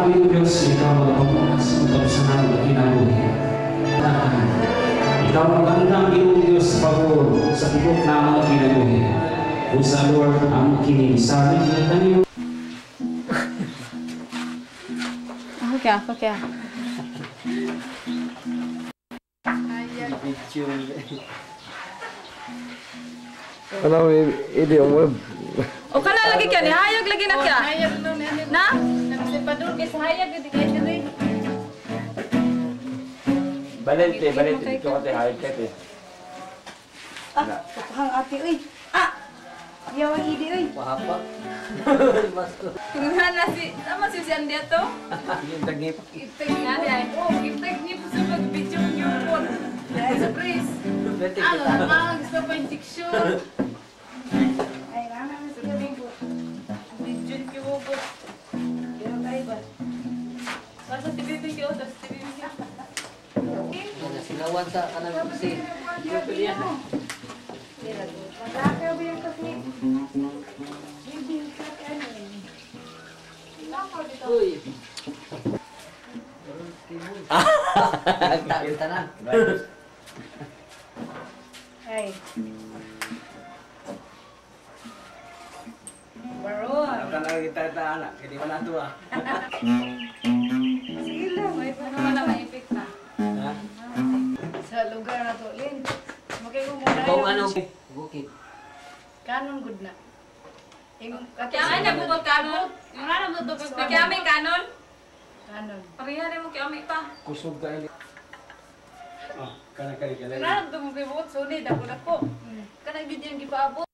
Salamat, Ginoong Diyos, ikaw magpapunas sa namong kinabuhi. Ikaw magandang, Ginoong Diyos, pabor sa tibok na mga kinabuhi. Busa, Lord, ang kini sabi ng kanyo. Ako kaya, ako kaya. Ano, hindi mo. O kana lagi kaya, nihayag lagi na kaya. Na? Balente, balente. Dito ka tayo, hayag ka tayo. Ah, kapahang ate, uy. Ah! Yaw ang idi, uy. Wahapa. Kung na si, tama si Andy ato? Yung tagip. Itag niya ay. Oh, itag niya po sa mag-video niyo po. Surprise. Ano, ang gusto pa injection. Ay, rana na sa gabi ko. Video niyo po. Pero tayo ba? Basta TV ko, tapos TV ko. Sinawan sa kanang si. Uy. Nagta na. Ay. Baron. Ano na kita ta anak, hindi pa na to ah. Sige lang, may pa Ano na may epekta? Ha? Sa lugar na to, Lin. Makay ko muna. Kung ano, bukid. Kanon good na. Kaya ay nabukod kanon. Kaya may kanon. Kanon. Pareha rin mo kaya may pa. Kusog ka ini. Oh, kana kani kani. Kanon tumugibot sunid ako na po. Kanang gid yung gipaabot.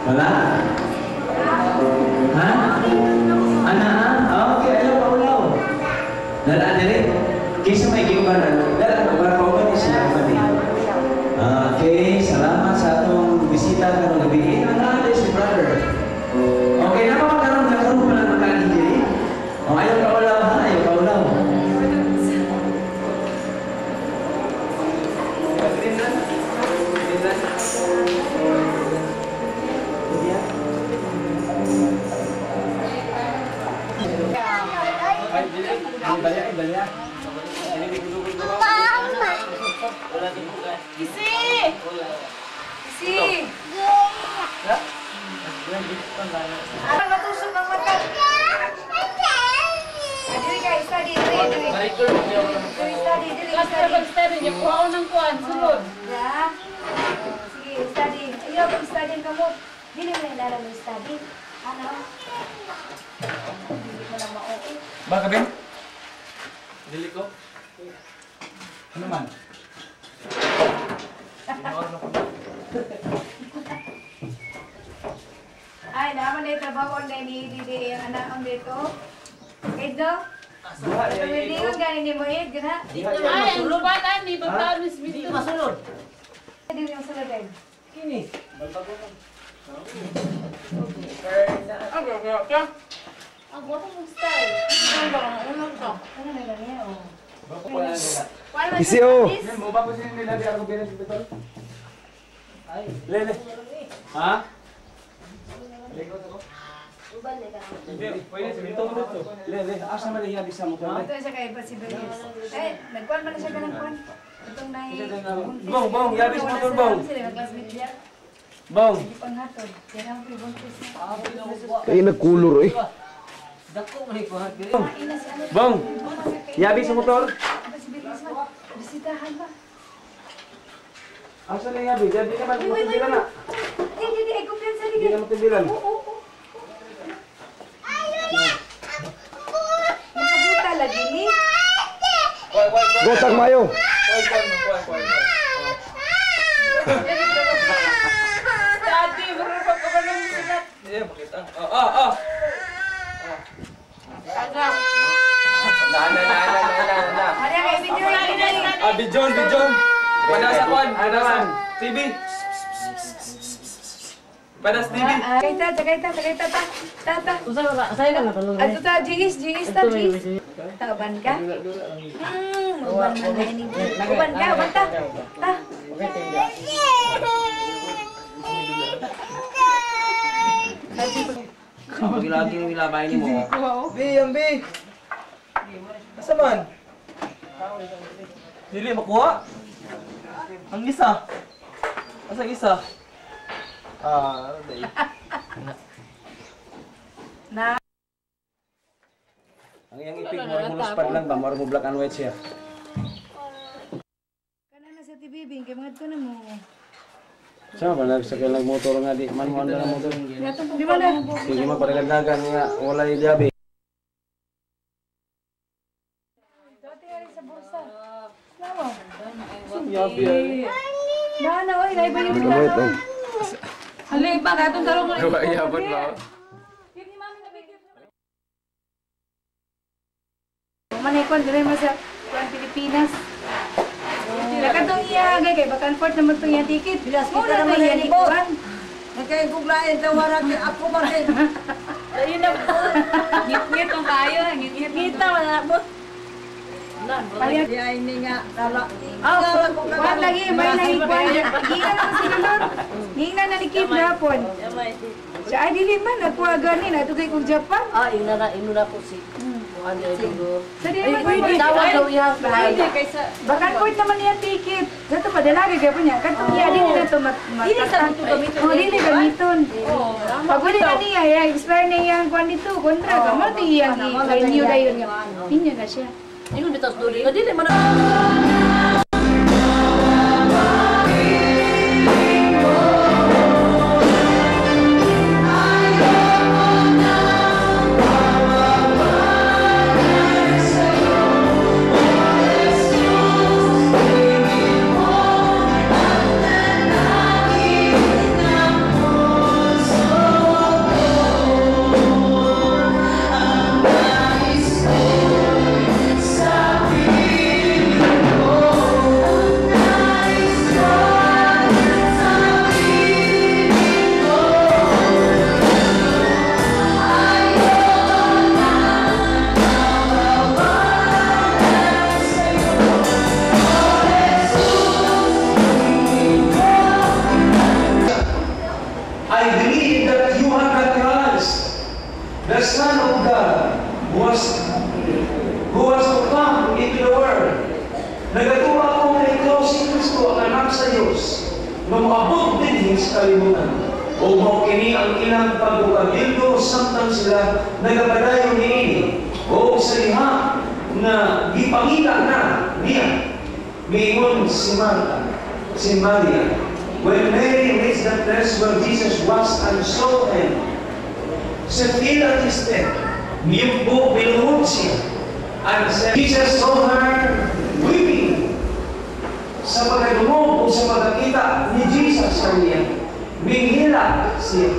Wala? Ha? Ana? Okay, ayaw paulaw. Dala diri. Kinsa may giuban ano? Dala uban pa uban sila uban eh. Okay, salamat sa atong bisita karong gabi. Eh, naa si brother. Okay, na pa karon karon pa lang makaagi diri. Oh, ayaw paulaw ha, ayaw paulaw. Isi! Isi! Ano matusok ang mata? Dili ka, study, dili, dili. Dili, study, dili, study. Pag-study niya, kuha ng kuhan, sulod. Ya. Sige, study. Ayaw, pag-study ang kamot. Dili mo na mo study. Ano? Dili mo na ma-okay. Baka Ben? Dili ko? Ano man? Ay, naman na trabaho online ni Didi ang anak ang dito. Edo? Tumilingon gani ni mo Ed, gana? Ay, ang luban ani, pagtaan ni Smith. Di masulod. Dili mo sulod Ed. Kini. Ang guwapo mong style. Ano ba ang unang ka? Ano na lang niya, oh. Isi oh. Mo ba ko sila nila di ako bilang sa pitol? Lele. Ha? Hindi, pwede sa pitol mo to. Lele, asa man iya bisa mo ka? Ito siya kay si Belis. Eh, nagkuan man na siya kanang kuan. Itong nay. Bong, bong, yabi sa motor, bong. Sila classmate niya. Bong. Di panghatod. Kaya ang buntis na. Kay nagkulor eh. Dako man ko ha. Bong. Yabi sa motor. Si Belis man. Bisitahan ba? Asa na yabi? Yabi ka man matibilan na. Di, di, di. Ay, kumpiyansa di. Di na matibilan. Oo, oo. Makabuta lagi ni. Gotag mayo. Daddy, bro, pagkabalong sila. Yeah, makita. Oh, oh. Aga. Na, na, na, na, na, na. Ari, ay, video, video. Ah, bijon, bijon. Panas akuan, panas. TV. Panas TV. Tagayta, tagayta, tagayta, ta. Tata. Usa ka, say ka na talon. Ato ta, jigis, jigis ta, jigis. Ta, uban ka? Uban man na ini. Uban ka, uban ta. Ta. Lagi yung ilabay ni mo. B, ang B. Asa man? Dili makuha. Ang isa. Asa ang isa? Ah, dai. Na. Ang iyang ipig mo munuspad lang ba, mura mo black and white siya. Kana na sa TV, kay mga to na mo. Sa ba sa kailang motor nga di man mo andar ang motor. Di ba na? Sige mo paragdagan nga walay gabi. Dati ari sa bursa. Nawa. Yabi ay. Na na oy, nay ba yung Gamit oh. Hali pa, katong tarong mo. Iyabot ba? Manay kon dili man sa kuan Pilipinas. Nakatong iya gay kay back and forth naman tong iya ticket. Bilas Muna kita to naman iya ni ni Bot. kuan. Nagkayaguglain tawaran ako man kay. Ayun na. Ngit-ngit ang kayo, ngit-ngit. Kita man na bot. Di ay ni nga dala. Oh, kuan lagi may nang kuan. Giingan na sila lord. Giingan na ni Kim hapon. Siya ay dili man nakuha gani na tugay kog Japan. Ah, ina na inuna ko si kuan di siguro. Sa di man pwede. Tawag daw iya. Pwede kaysa Back and forth naman niya ticket. Sa to padala gay gapon niya. Katong iya dili na to mat. Dili sa to gamiton. Oh, dili gamiton. Oo. Pag uli na niya, ya, expire na iyang kuan dito, kontra ka mo ti iyang i-renew dayon nga. Inyo na siya. Ingon bitaw duli. Dili man na. I believe that you are the Christ, the Son of God, who was to come into the world. Nagatuo ako nga ikaw si Kristo, ang anak sa Diyos, nga moabot dinhi sa kalibutan. O mao kini ang ilang pagbukabildo samtang sila nagapadayon niini. O sa diha nga gipangita na niya, miingon si Marta, si Maria. When Mary reached the place where Jesus was and saw him, she fell at his feet. Miyugbo, miluhod siya. And said, Jesus saw her weeping. Sa pagkadungog o sa pagkakita ni Jesus sa niya, minghilak siya.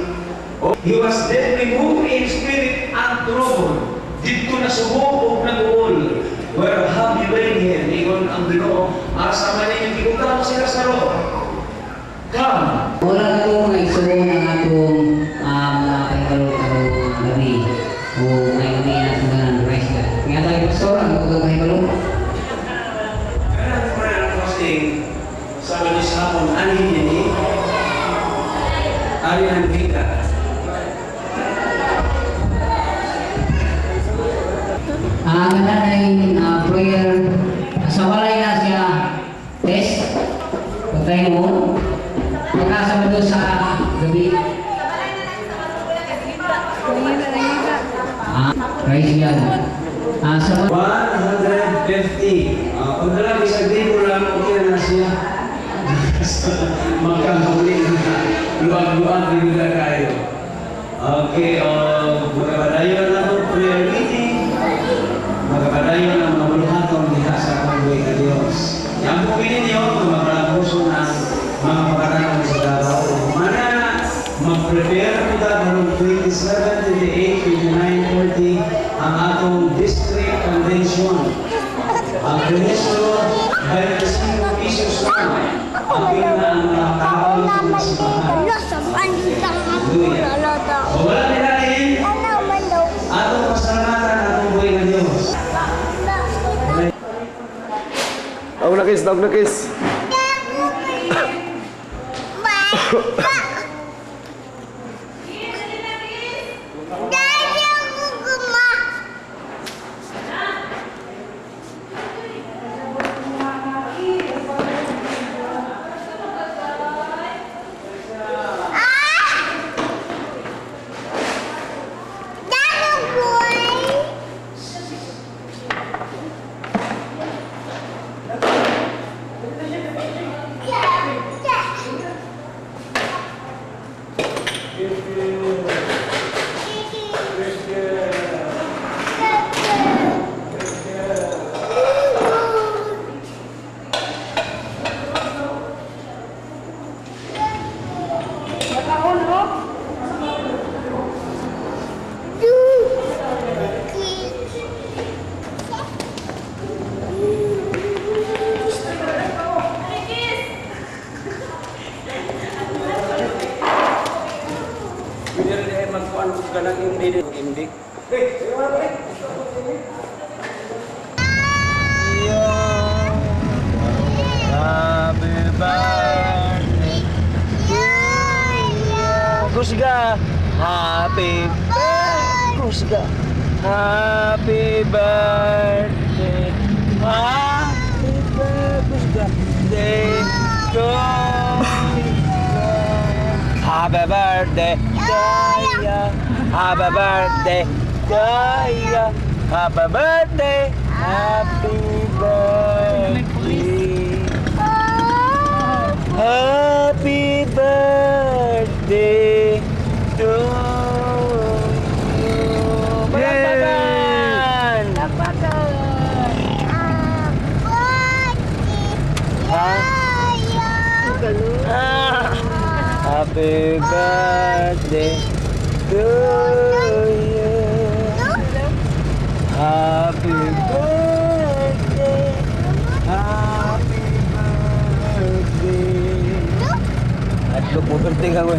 Oh, he was deeply moved in spirit and troubled. Didto nasubo og nag-uol. "Where have you laid him?" Ingon ang Ginoo. "Asa man ninyo gibutang si Lazaro?" Come. Wala na itong mga igsoon ang atong mga pahibalo karong gabi o may gabi na itong ganan. Praise God. Nga tayo, Pastor, ang atong pahibalo. Kanang prayer fasting sa mga hapon, anhin ini, ari ang kita. Ang ganda ng prayer sa walay na siya test pagkain mo pagkasama doon sa gabi. Praise God. Sa 150. Kung nalang isang libo lang, okay na siya. Magkahuli na. Luwag-luwag din na kayo. Okay, magkapadayon na itong prayer meeting. Magkapadayon ang mga buluhaton diha sa akong na Diyos. Yan po ninyo, mga malapuso ng mga pagkakaroon sa Davao. Mana, mag-prepare po ta karong 27, 28, 29, 30 ang atong district convention. Ang presyo, 25 pesos lang. Ang na ang mga tao sa simbahan. Hallelujah. O wala nila rin, atong pasalamatan atong buhay ng Diyos. Tawag na kiss, tawag na kiss. Happy birthday. Kusga. Happy birthday. Kusga. Happy birthday. Happy birthday to you. Happy birthday to you. Happy birthday to you. Happy birthday. Happy birthday. Happy birthday to you. Palakpakan! Palakpakan! Ha? Happy birthday to you. Happy birthday. Happy birthday. At look mo birthday ka ko.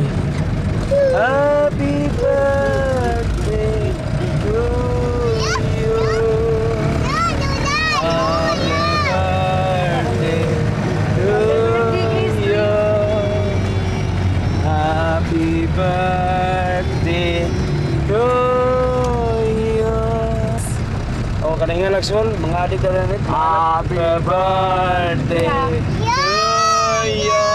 Happy birthday to you. Happy birthday to you. Happy birthday to you. Oh, kanang nga lagsol, mga adik na rin. Happy birthday to you.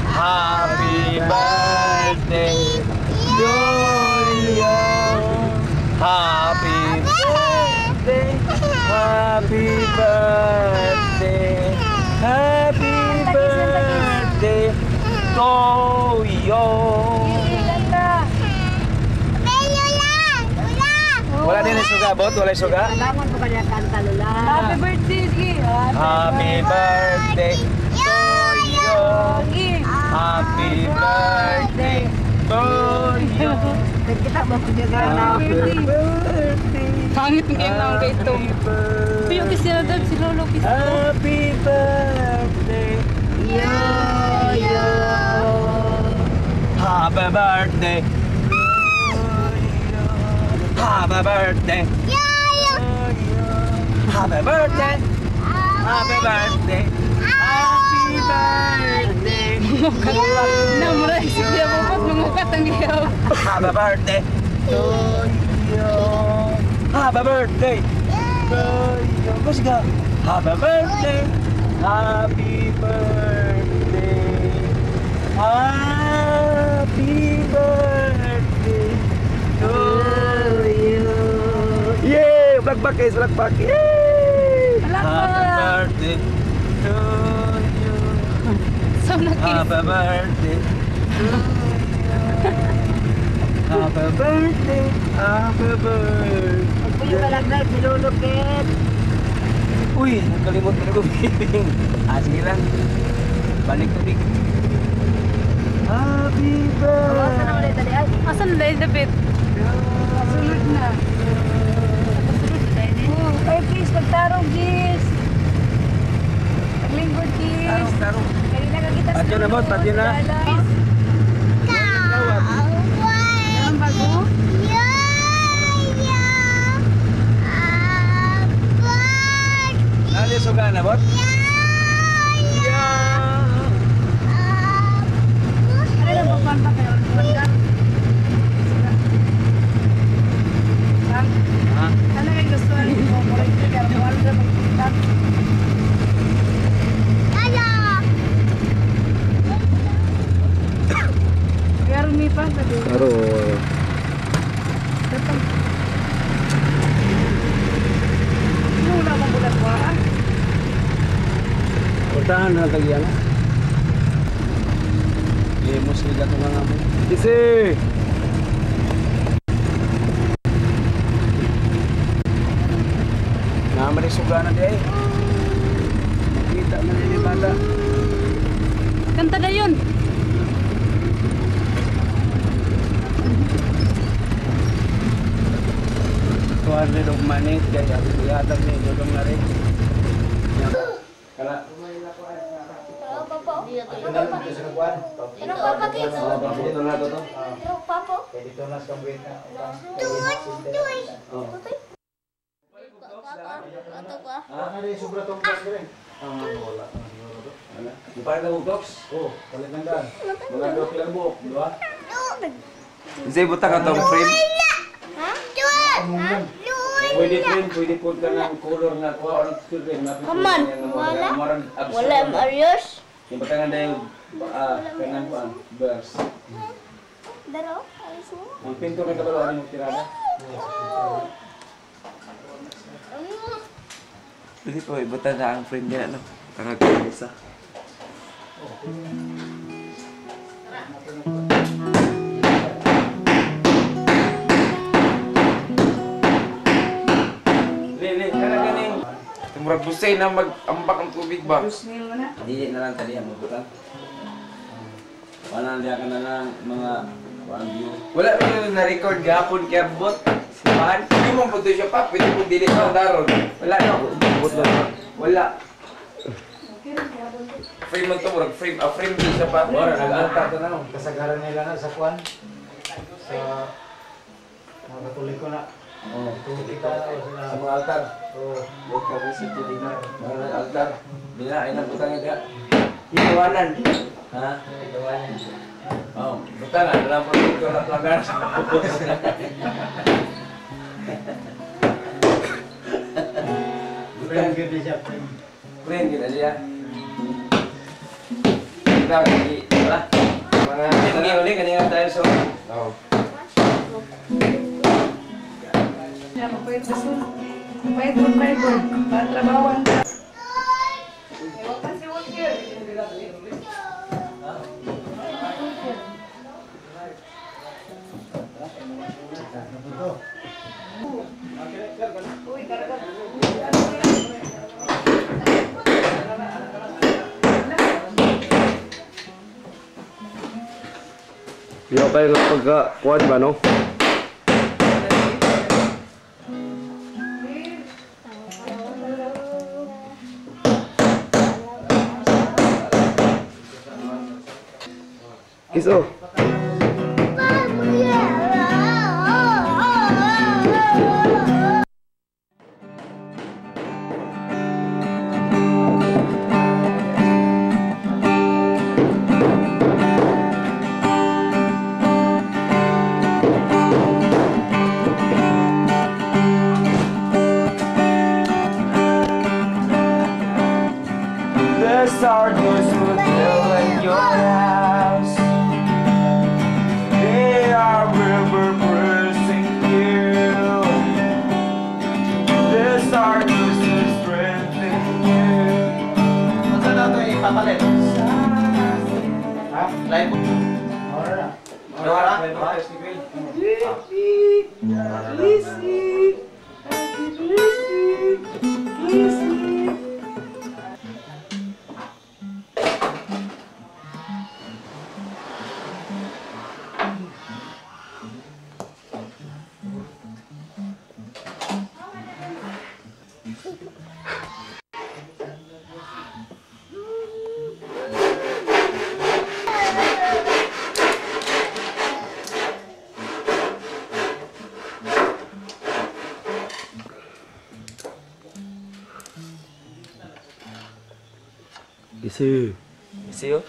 Happy birthday to you. Happy birthday. Happy birthday. Happy birthday to you. Wala din yung suga, bot? Wala yung suga? Happy birthday, sige. Happy birthday to you. Happy birthday to you. Happy birthday. Pangit ng iyong naong kay ito. Piyo kasi na si Lolo kasi. Happy birthday. Yo, yo. Happy birthday. Happy birthday. Happy birthday. Happy birthday. Happy birthday. Namuray siya po mangukat ang iyaw. Happy birthday to you. Happy birthday to you. Let's go. Happy birthday. Happy birthday. Happy birthday to you. Yay! Blackback guys, blackback. Yay! Happy birthday to you. So nakis. Happy birthday to you. Happy birthday, happy birthday. Uy, nakalimot na ko bibing. Ah, sige lang. Balik tubig. Happy birthday. Asan na dahil dapit? Sunod na. Oh, ay, please, pagtarong, Gis. Paglingkod, Gis. Tarong, tarong. Kanina ka kita sa Patyo na, bot, patyo na. Ang bago? Nali suga na, bot? Yeah. Ano lang, pakuan pa kayo? Ha? Ano yung gusto mo? Ano na magpunta? Pero may pa, sabi. Karo. Wala bang bulat ko, ah? Portahan na tagyan. Limos nila ito nga mo. Isi! Naman yung suga na di ay. Makita man yung bata. Kanta na yun. $200 of money kaya ihatag ni Dodong na rin. Kala. Dito na to to. Oh. Parang na box? Oo, palit ng daan. Mga dok lang buhok, di ba? Zay, buta ka tong frame. Pwede frame, pwede po ka ng color na kuha or children. Kaman, wala. Wala, Marius. Yung batangan dahil, kanang kuha, verse. Ang pinto may kabalo, ano yung tirada? Pwede po, ibuta na ang frame niya, ano? Nakagkamisa. Lili, kana ganing. Murag busay na mag-ambak ang tubig ba? Dili na lang tali ang mabutan. Wala na ka na lang mga one view. Wala mo yung na-record gahapon kaya bot. Mahal. Hindi mo po siya pa. Pwede po dili na daron. Wala no. Bot lang. Wala. Frame man to, murag frame. Ah, frame din siya pa. Wala nag-altar to na. Kasagaran nila na sa kuan. Sa mga Katoliko na. Oh, Kita sa mga altar. Oh, Bot ka visit to dinner. Mga nag-altar. Dila ay nagutang nga. Iwanan. Ha? Iwanan. Oh, buta na dalam produkto na plagar. Friend gyud siya, friend. Friend gyud siya. Kita lagi, wala. Mga tinggi uli kanina tayo so. Oh. Ya, pwede sun. Pwede, pwede. Patrabawan. Yo kayo nga pagka kuwan ba no? Kiso. The stardust will fill in your house. They are river pressing you. The stardust is strengthening you. Unsa na ito ipapalit? Ha? Live? Ora. Ora? Lisi. Lisi. Lisi. Isi. Isi yo.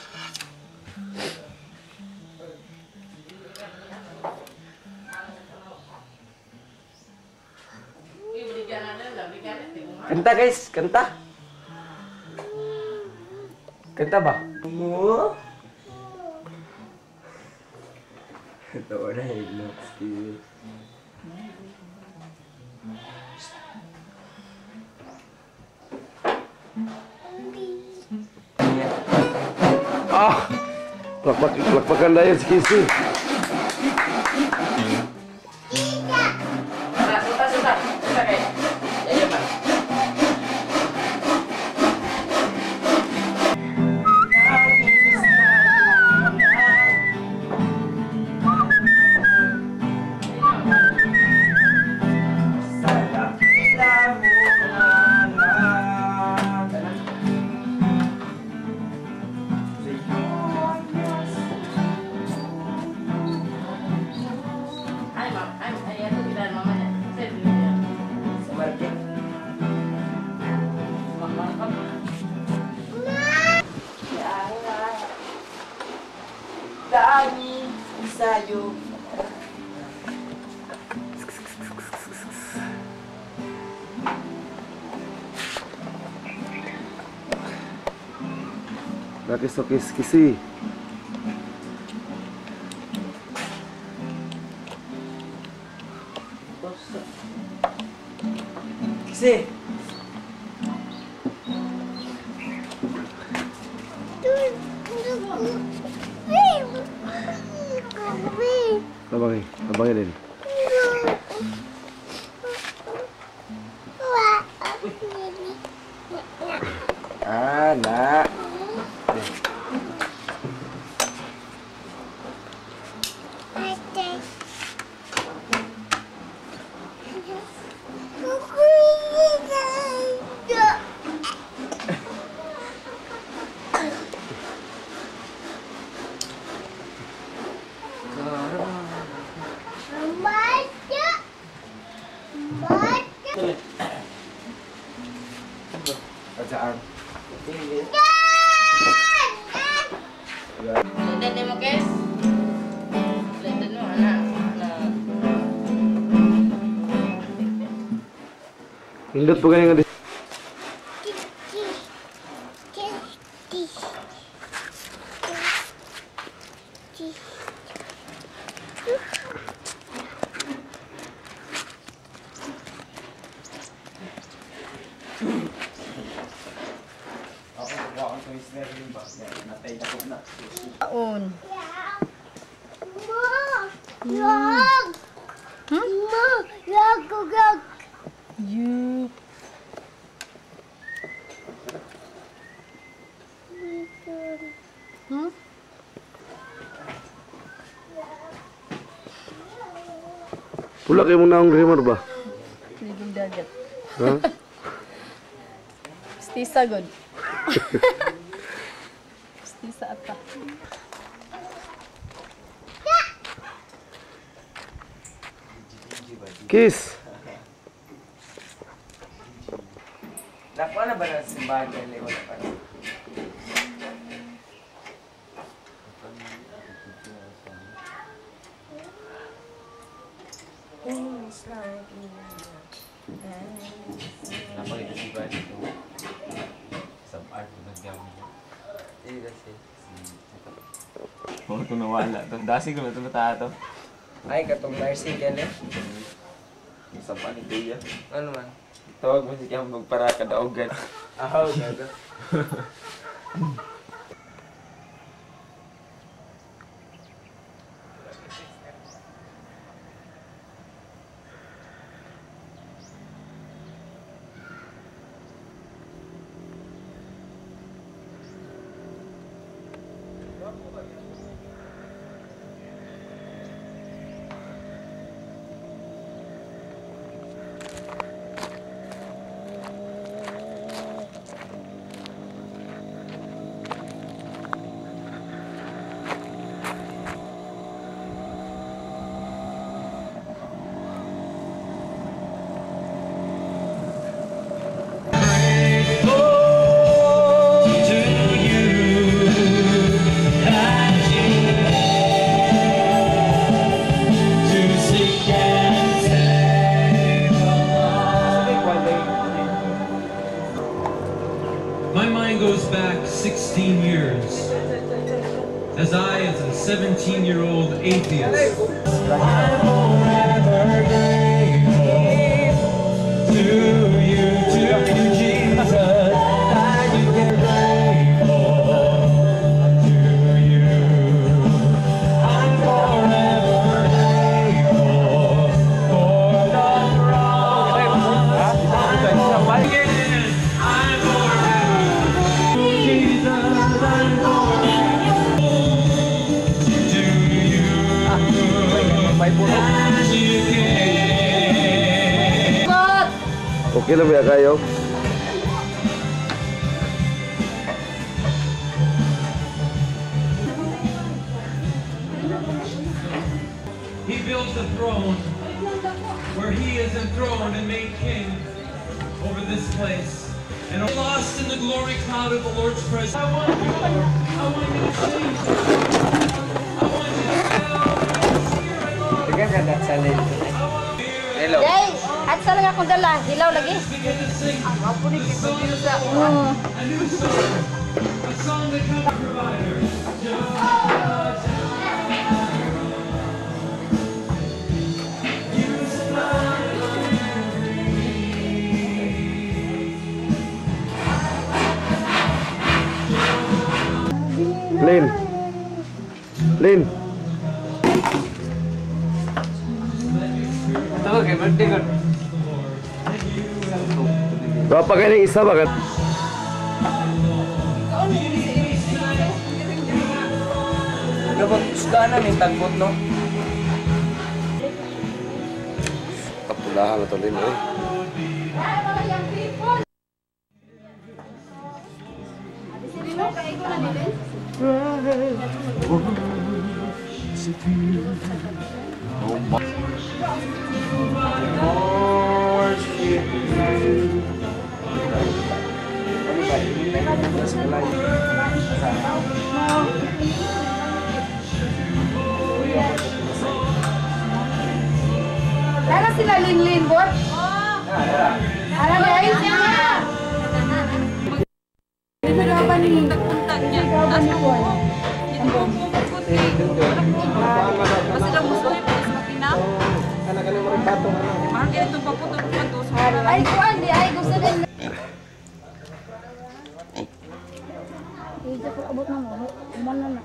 Kanta guys, kanta. Kanta ba? Mo? Ito na higlo. Ah! Plakpakan dahil si Kisi. Suta, suta. Suta kayo. Yan ba? Ay, ma'am. Ay, ay, ito kita mama niya. Sa market. Dami sa'yo. Nakis kisi. Kisi. Tabangi, tabangi din. Ah, nak. Indot po gani nga On. You. Hmm? Pula kayo mong naong rimor ba? Ligong dagat. Ha? Stisa god. Stisa ata. Kiss. Nakuha na ba ng simbahan dahil wala pa na? Napakita si ba ito? Sa art na naggamit. Hindi kasi. Oo, ito nawala. Dasi ko na ito natato. Ay, katong nursing yan eh. Sa pa ni Kuya. Ano man? Tawag mo siya magpara kadaogan. Ahaw, gago. My mind goes back 16 years, as I, as a 17-year-old atheist, I'm forever grateful to you, Jesus, that you get grateful to you. I'm forever grateful for the cross. I'm forever, Jesus, I'm forever to you. As you came. Okay lang ba kayo? He builds a throne where he is enthroned and made king over this place. And lost in the glory cloud of the Lord's presence. I want you to sing. I want you to tell. Tiga ka dat sa lid. Hello. Day, at sa lang akong dala, hilaw lagi. Begin to sing the song of the Lord. A new song. A song that comes from provider. Jehovah Jireh. You supply every need. Lin. Lin. Ito kay birthday ko. Bapa kayo ng isa ba? Dapat isda na ni tagbot no. Kapulahan na to Lin eh. Tara sila Linlin, bot. Ah, Ara guys. Puntag niya. Asa ko? Dito ko Basta lang gusto niya sa makina. Anak ano mo rin batong ano. Mahal kayo itong paputok ko. Ay, kuan di ay gusto din. Ija ko abot na mo. Uman na na.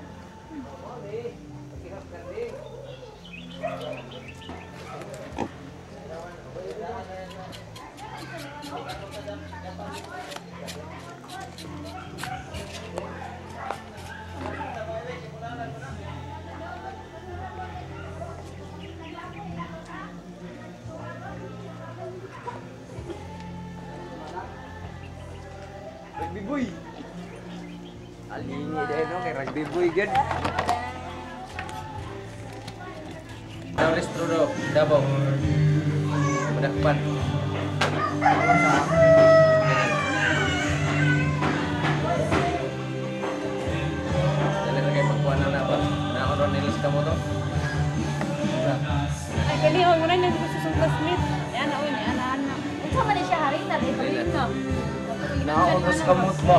Rugby boy. Alingi dahil no kay rugby boy gud. Restro do Davao. Madakpan. Dali na kay pagkuha na ba? Naon ron nilis ka mo to? Ay kani mo na nang gusto sa classmate. Yan na uy, ana ana. Unsa man siya harina di pa. Naon ros kamot mo.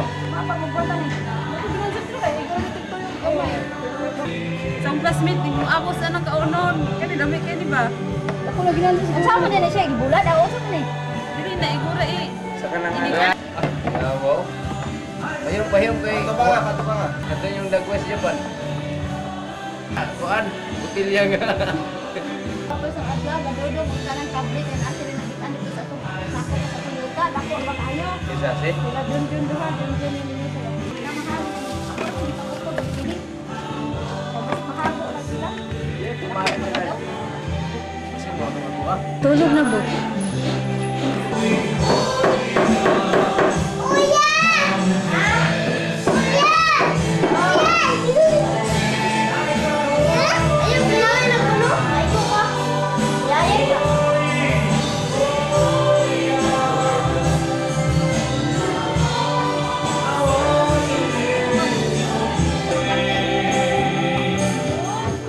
Sa classmate di mo abos anang kaunon. Kani dami kay di ba? Ako lagi nang unsa man din siya gibulad aw unsa man ni? Dili na igura eh. Sa kanang wow. Pahiyom pahiyom kay. Kato ba? Kato yung dagwes Japan. Kuan, butilya nga. Tapos ang adlaw gadudong og kanang tablet and asa rin nagitan dito sa atong sako sa atong yuta dako ba kayo? Isa si. Sila dun duha dun ninyo sila. Mahal. Ako dili. Tapos mahago na sila. Tulog na ba?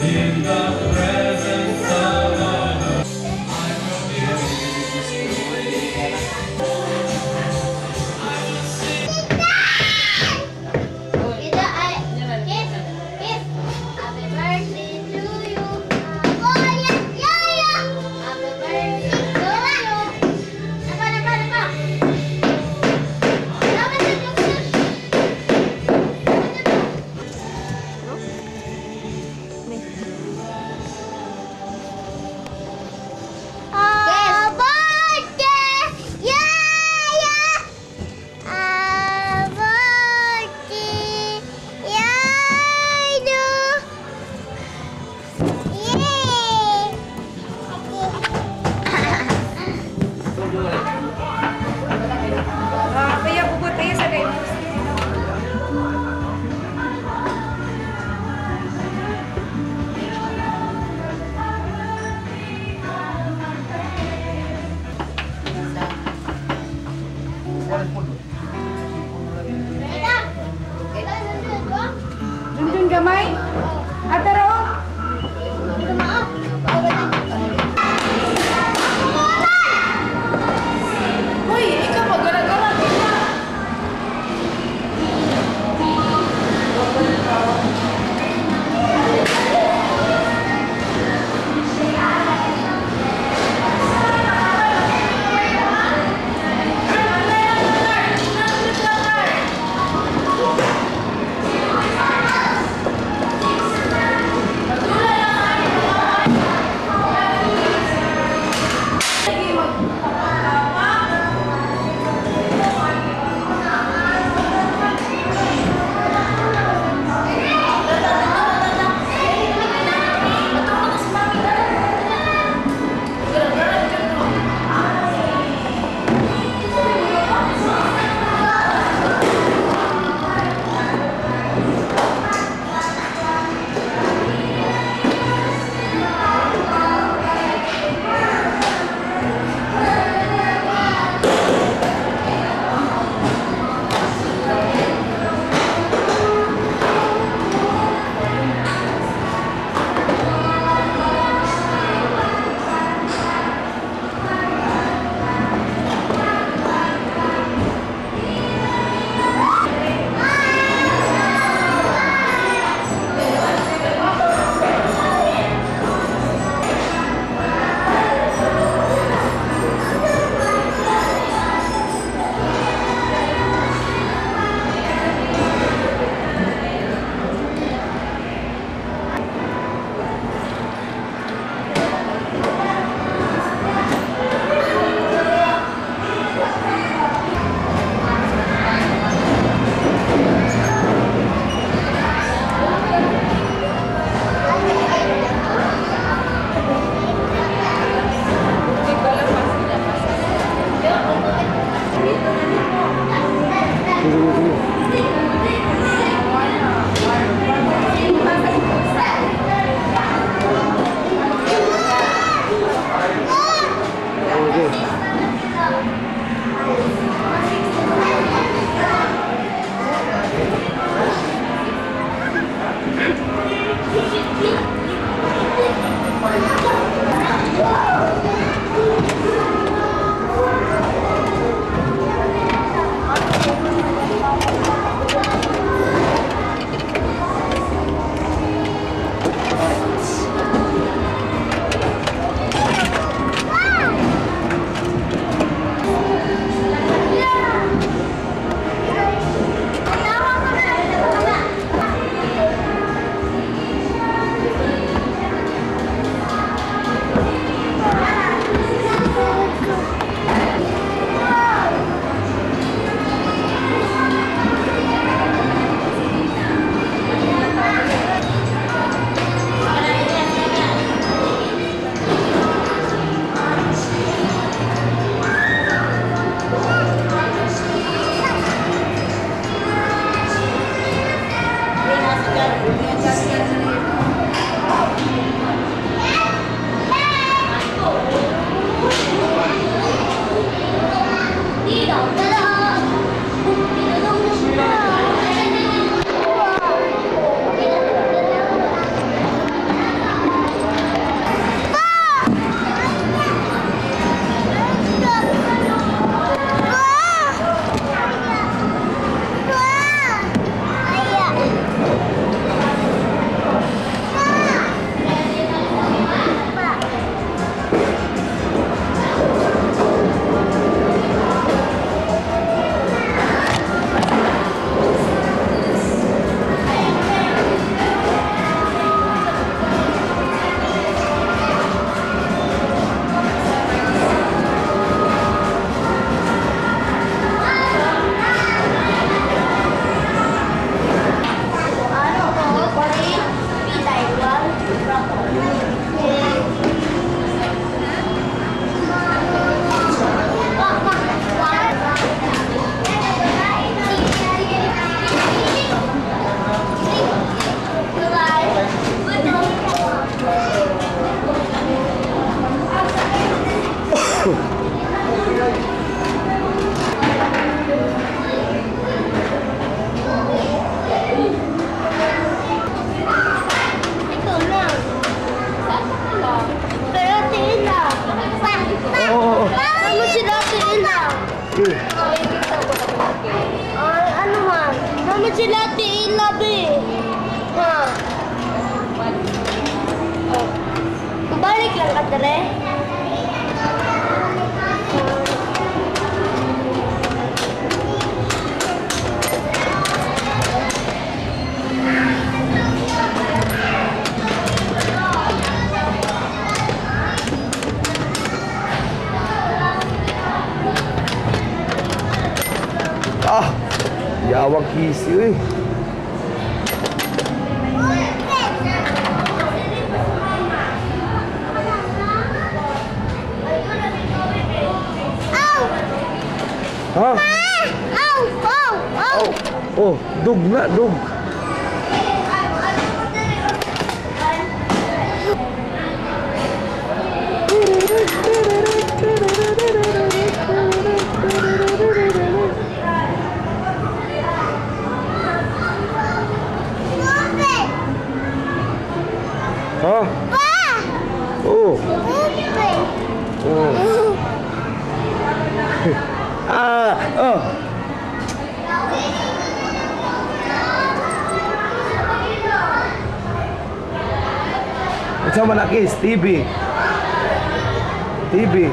In the presence of the Lord. Ay, ano man? Naman sila ti-ilabi. Ha? Oh. Balik lang ka, Dre. Ah, yawang kisi eh. Ha? Ow! Ow! Ow! Oh, dug na, dug. Ha? Oh. Oh. Ah, oh. Unsa man akis? TV. TV.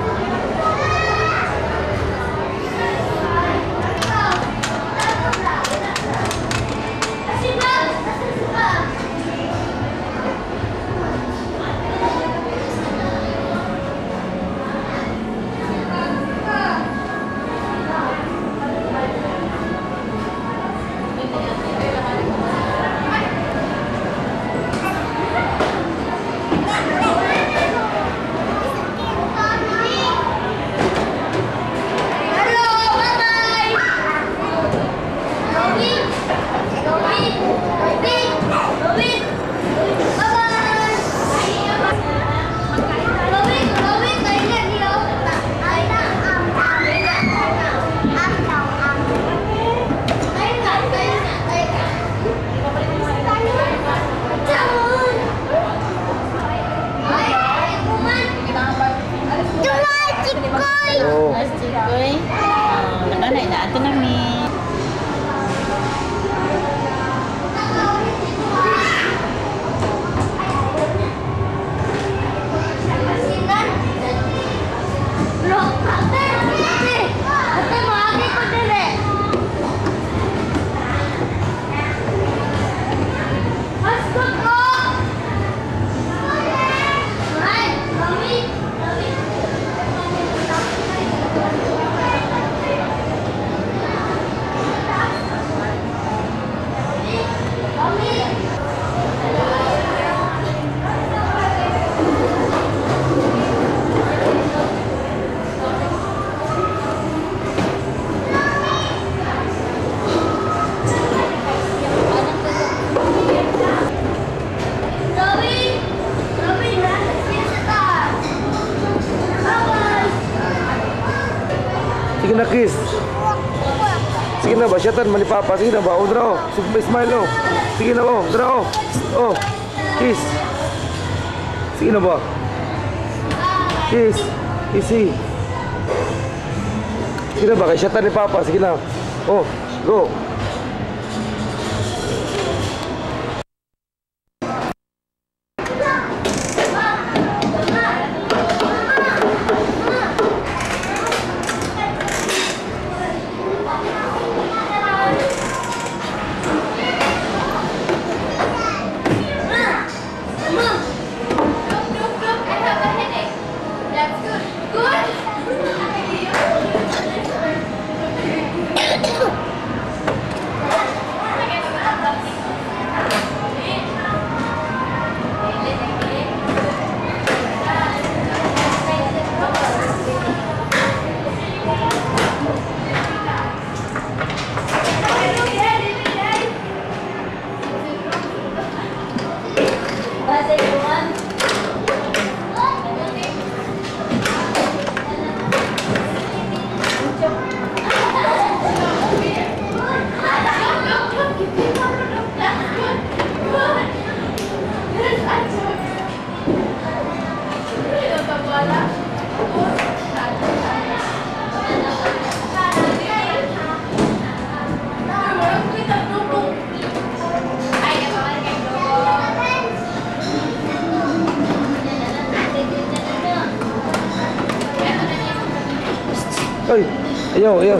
Sige na, kiss. Sige na ba, syatan man ni Papa. Sige na ba, oh, draw. Smile, oh. Sige na, oh, draw. Oh, kiss. Sige na ba? Kiss. Easy. Sige na ba, kay syatan ni Papa. Sige na. Oh, go. Good. Ay, ayaw, ayaw.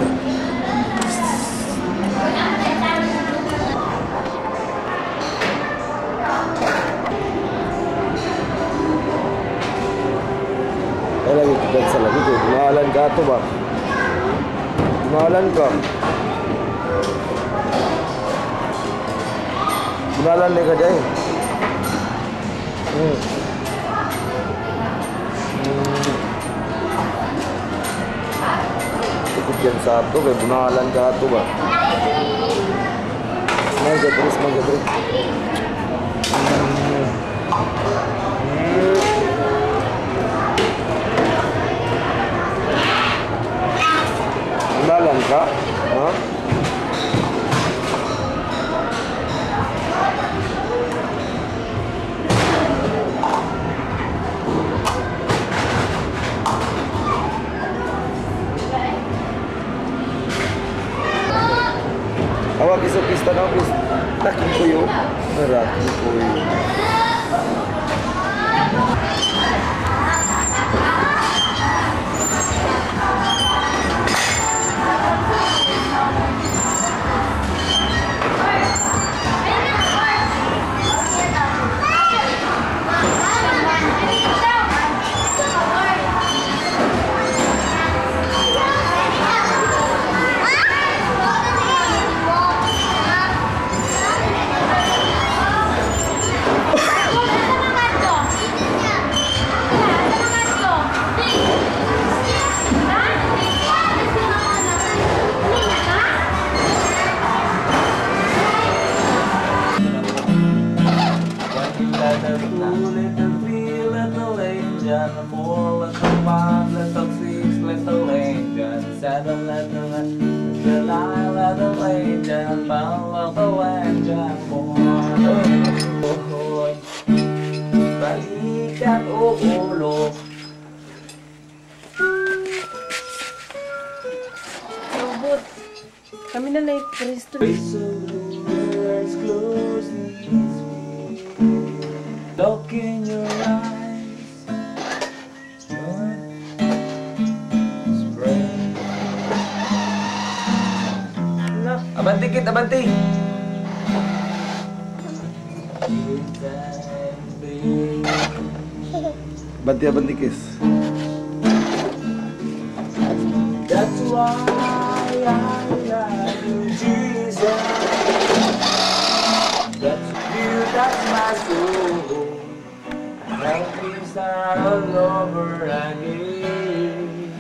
Ay, lagi sa lagi ko. Mahalan ka ito ba? Mahalan ka. Mahalan na ka dyan. Yan sa ato, kaya bunalan ka ato ba? Smile ka, Dre, smile ka, Dre. Bunalan ka? Ha? Awak isok istana office. Taking kuyo. Raking kuyo. Balikat o ulo. Robot. Kami na na Kristo. Look in your eyes. Spray. Abanti kit, abanti. Abanti, abanti kiss. That's why I love you, Jesus. That's you, that's my soul. Help me start all over again.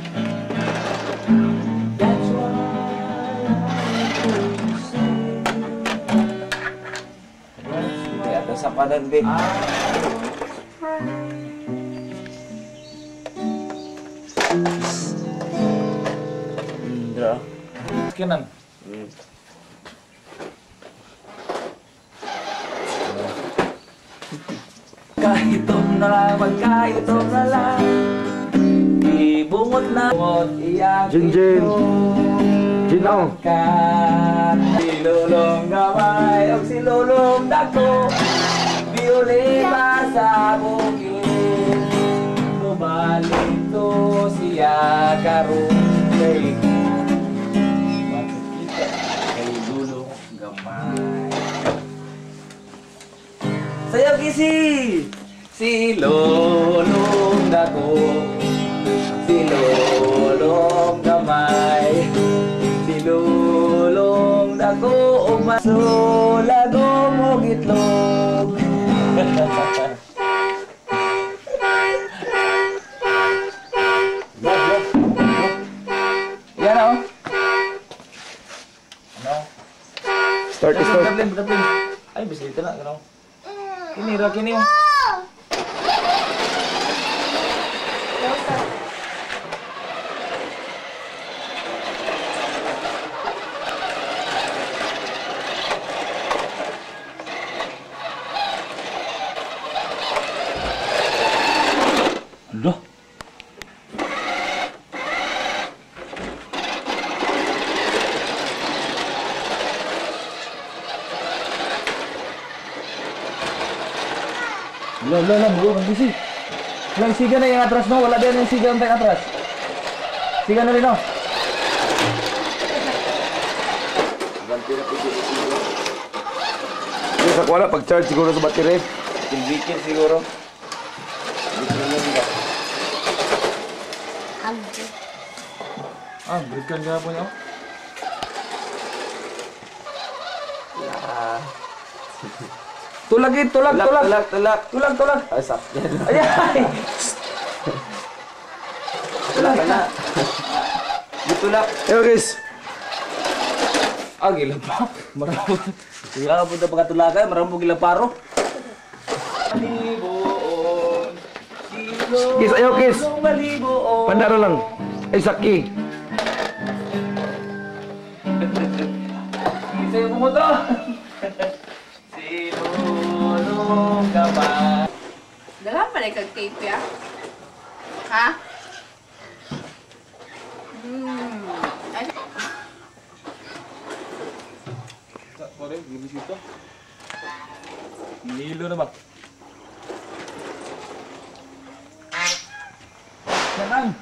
That's why I will sing. Kaya ito sa padan, babe. Dra. Kinan. Kahitom na lang, magkahitom na lang. Ibungot na iyak. Jin Jin. Jin oh. Si Lulong gamay o si Lulong dako. Biuli pa sa bukid. Bumalik to siya karon kay makikita kay Lulong gamay. Sayaw kisi! Si Lulong dako, si Lulong gamay, si Lulong dako umasulagom og itlog. Yan o. Ano? Start, start. Daplin, daplin. Ay, bisilita na. Ano? Kini, ra, kini. Loh. Lah, lah, lah, buo kang gisi. Lang siga na yung atras no, wala din yung siga ang atras. Siga na rin no. Sa kuwala, pag-charge siguro sa battery. Bikil siguro. Ah, berikan ka po niya. Tulagin, tulag, tulag. Tulak, tulak. Tulag, tulag. Ay, sakyan. Ay, ay. Tulak na. Gitulak. Ayo guys. Ah, gila pa. Maramo. Gila po na pagkatulakay, maramo gila paro. Malibuon. Kiss, ayaw kiss. Malibuon. Pandaro lang. Ay, saki. Isa yung pumunta. Sinulong ka ba? Dala pa kag tape ya. Ha? Ay, Pare, gibisita. Nilo na ba? Yanan!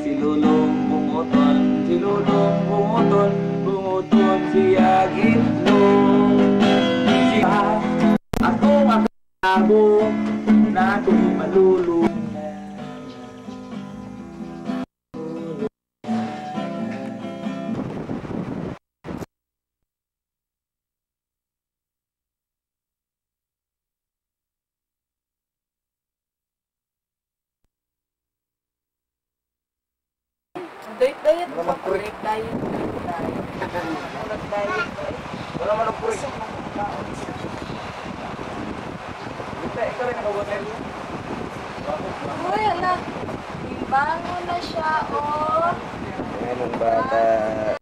Si Lulong bunguton, si Lulong bunguton, bunguton siya gitlog. Si ako makabo na ako malulong. Diet diet. Diet diet. Diet. Wala man ang puri. Ikaw rin nakabutin. Uy, ala. Imbango na siya, oh. Ganun bata.